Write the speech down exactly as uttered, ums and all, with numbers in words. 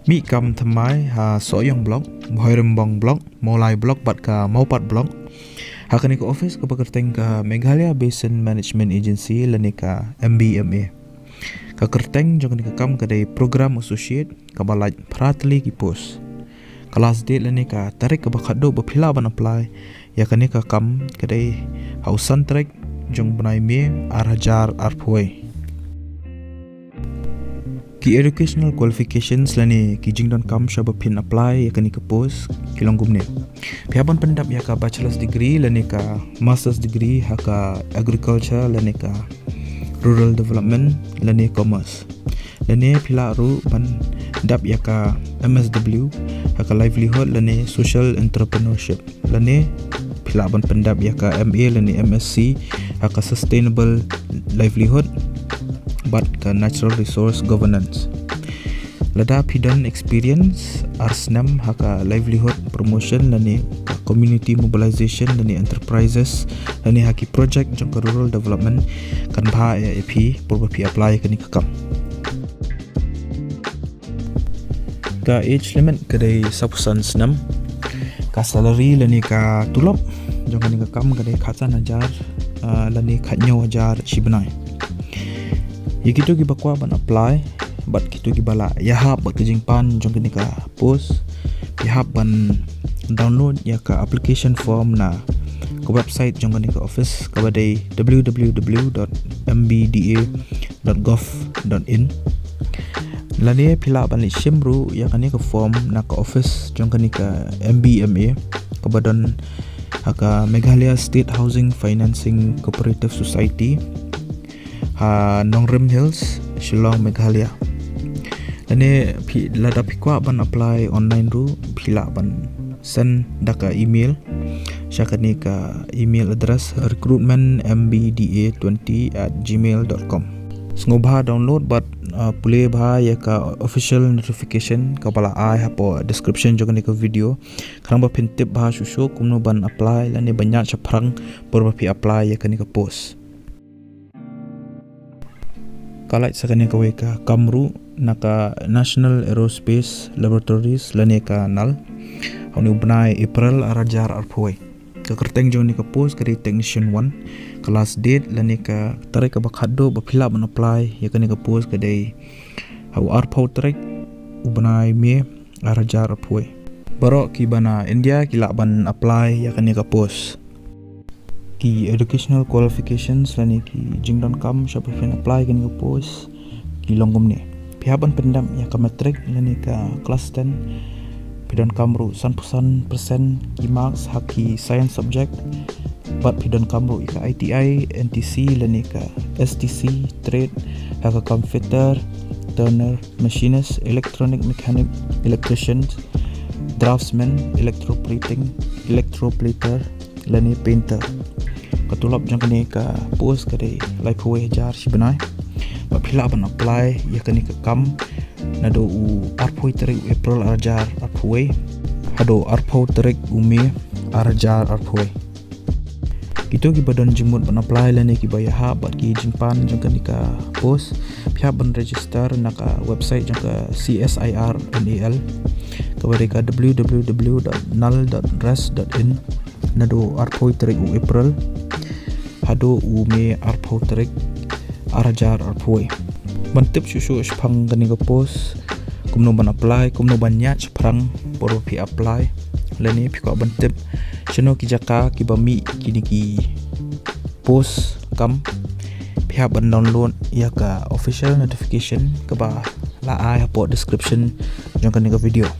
Mih kam thymmai ha Sohiong Block, Bhoirymbong Block, Mawlai Block bad ka Mawpat Block ha kane ka office kaba kyrteng ka Meghalaya Basin Management Agency lane ka M B M A. Ka kyrteng jong kane ka kam ka dei Program Associate, kaba lait phra tylli ki post. Ka last date lane ka tarik kaba khatduh ba phi lah ban apply ïa kane ka kam ka dei ha u san tarik jong u bnai May ar hajar arphew. Ki educational qualifications lane ki jingdonkam shaba phin apply ïa kane ka post ki long kumne. Phi hap ban pyndap ïa ka bachelor's degree lane ka master's degree ha ka agriculture lane ka rural development lane commerce. Lane phi lah ruh ban dap ïa ka M S W ha ka livelihood lane social entrepreneurship. Lane phi lah ban pyndap ïa ka M A lane M S C ha ka sustainable livelihood bad ka natural resource governance. Lada phi don experience ar snem ha ka livelihood promotion lane ka community mobilization lane enterprises lane ha ki project jong ka rural development, kan bha ïa phi por ba phi apply ïa kane ka kam. Ka age limit ka dei sawphew san snem. Ka salary lane ka tulop jong kane ka kam ka dei khatsan hajar, ah, lane khathynñiew hajar shi bnai. Ïa kito kiba kwah ban apply bad kito kiba lah ïahap bad ka jingpan jong kane ka post, phi hap ban download ïa ka application form na ka website jong kane ka office kaba dei w w w dot m b d a dot gov dot in. Lane phi lah ban leit shim ruh ïa kane ka form na ka office jong kane ka M B M A kaba don ha ka Meghalaya State Housing Financing Cooperative Society ha Nongrim Hills, Shillong, Meghalaya. Lane phi, lada phi kwah ban apply online ruh, phi lah ban send da ka email sha kane ka email address recruitment m b d a twenty at gmail dot com. Sngewbha download bad, uh, pule bha ïa ka official notification kaba la ai hapoh description jong kane ka video. Khnang ba phin tip bha shuh shuh kumno ban apply lane ban ïaid shaphrang por ba phi apply ïa kane ka post. Ka lait sa kane kawei ka kam ruh na ka National Aerospace Laboratories lane ka nal ha une u bnai April ar hajar arphew. Ka kyrteng jong kane ka post ka dei Technician one. Ka last date lane ka tarik kaba khatduh ba phi lah ban apply ïa kane ka post ka dei ha u arphew tarik u bnai May ar hajar arphew. Baroh kiba na India ki lah ban apply ïa kane ka post. Ki educational qualifications lane ki jingdonkam shaba phin apply kane ka post ki long kumne. Phi hap ban pyndap ïa ka matric lane ka class ten. Phi donkam ruh sanphew san percent ki marks ha ki science subject. Bad phi donkam ruh ïa ka I T I, N T C lane ka S T C trade ha ka kam fitter, turner, machinist, electronic mechanic, electrician, draftsman, electroplating, electroplater lane painter. Ka tulop jong kane ka post ka dei laiphew hajar shi bnai. Bad phi lah ban apply ïa kane ka kam naduh u arphew tarik u April ar hajar arphew haduh arphew tarik u May ar hajar arphew. Kito kiba don jingmut ban apply lane kiba ïahap bad ki jingpan jong kane ka post, phi hap ban register na ka website jong ka C S I R N A L kaba dei ka w w w dot nal dot res dot in naduh arphew tarik u April haduh u May arphew tarik ar hajar arphew. Ban tip shuh shuh shaphang kane ka post, kumno ban apply, kumno ban ïaid shaphrang por ba phi apply lane phi kwah ban tip shano ki jaka kiba mih kine ki post kam, phi hap ban download ïa ka official notification kaba la ai hapoh description jong kane ka video.